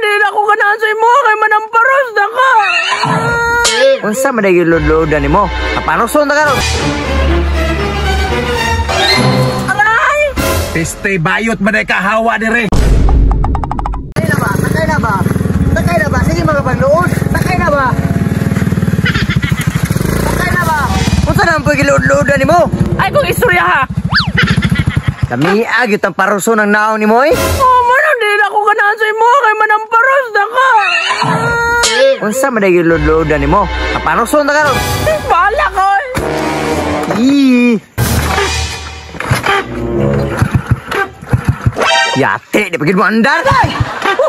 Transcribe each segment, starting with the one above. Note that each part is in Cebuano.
Di na ako ganahan sa imo kay manamparos na ka. Unsa man day giludlodan nimo? Kaparuson ta karon. Aray! Peste bayot man day kahawa dire. Sakay na ba? Sakay na ba? Sakay na ba? Sige mga pagluod. Sakay na ba? Sakay na ba? Unsa na ang pagiludlodan nimo? Ay kung istorya ha. Kami gyud ang paruson ang naong nimo eh. Oh, man, di na ako ganahan sa imo kay manamparos na ka. Unsa man day giludlodan nimo? Kaparuson ta karon. Bahala ka. Oy. Ih. Yate, di pagid mo andar.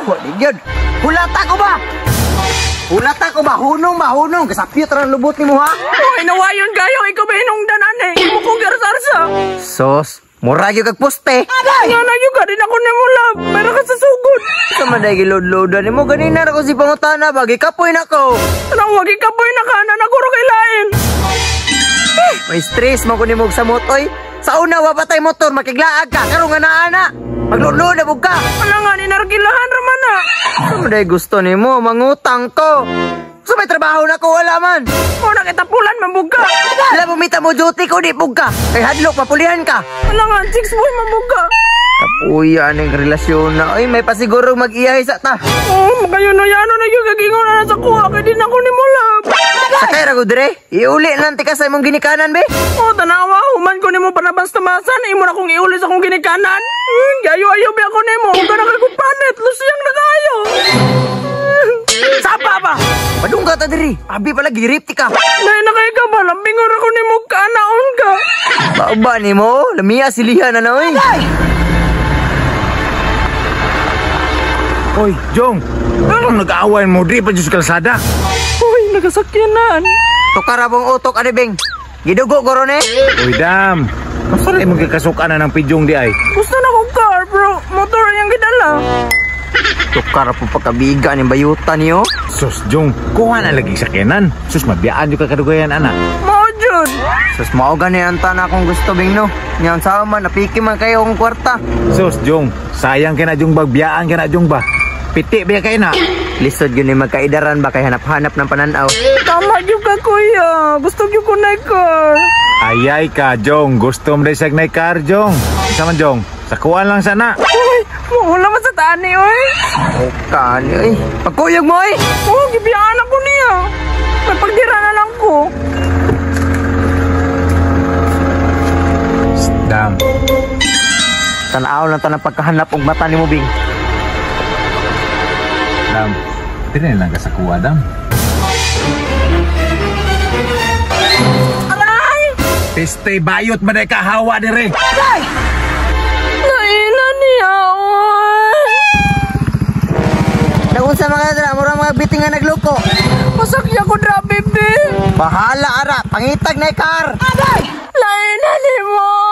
Oh, di gyud. Hulata ko ba? Hulata ko ba? Hunong ba? Hunong. Kasapyot ra ang lubot nimo ha. Oy, nawayon kayo ikaw ba hinungdan ane? Imo kong garsarsa. Sos, mura gyud kag poste. Nga na yun ka din ako nimo love. Pero ka sa sugod. Sa man day giludlodan nimo ganina ra ko si pangutana ba gikapoy nako. Anong wagi ka boy nakana na guro kay lain. May stress man ko nimo sa motoy. Sa una wa patay motor makiglaag ka karon nga naa na. Magludlod na bug ka. Wala nga ni nargilahan raman na. Sa man day gusto nimo mangutang ko. Sa may trabaho na ko wala man. O nakitapulan man ka. Wala bumita mo duty ko di bug ka. Kay hadlok mapulihan ka. Wala nga chicks boy man ka. Kapuya ning relasyon na. Oy, may pasiguro mag-iyahe sa ta. Oh, makayo no yano na yung gagingon na sa kuha kay di na ko nimo love. Sakay ra ko dire. Iuli lang tika sa imong ginikanan be. Oh, tanawa human ko nimo panabas tamasan imo na kong iuli sa akong ginikanan. Gayo ayo be ako nimo. Ug na kay kupalit lusiyang na kayo. Sapa ba? Padungga ta diri. Abi pala girip ti ka. Nay na kay ka ba lambingon ra ko nimo kanaon ka. Bauba nimo, lamiya silihan na na oy. Oy, Jong. Anong nag-aaway mo di pa dyan sa kalsada? Uy, nagasakyanan. Tukar abong utok ani beng. Gidugo ko ron eh. Oy, dam. Basta rin mong kikasukan na ng pijong di ay. Gusto na kong car, bro. Motor yang gidala. Tukar po pagkabiga ni bayutan niyo. Sus, Jong. Kuha na lagi sakyanan. Sus, mabiyaan yung kakadugayan, ana. Mao jud. Sus, mao gani ang tana akong gusto beng no. Nyan sa man napiki man kayo akong kwarta. Sus, Jong. Sayang ka na, Jong. Bagbiyaan ka na, Jong ba? Piti ba kayo na? Lisod yun yung magkaidaran ba kay hanap-hanap ng pananaw. Tama jud ka, kuya. Gusto jud ko na car. Ayay ka, Jong. Gusto mo rin siya na car, Jong. Isa man, Jong. Sakuan lang sana. Uy, wala man sa tani, uy. Kani, oy. Pagkuyog mo, oy. Oh, gibiyaan ako niya. May pagdira na lang ko. Dam. Tanaw lang tanang pagkahanap og mata ni mo, Bing. Dam. Tinin lang ka sa kuha, Dam. Aray! Peste bayot man day kahawa dire. Naila niya, oy. Nagunsa mga dra, mura mga biting nga nagloko. Masakya ko dra, bebe. Bahala ara, pangitag na car. Lain na ni mo.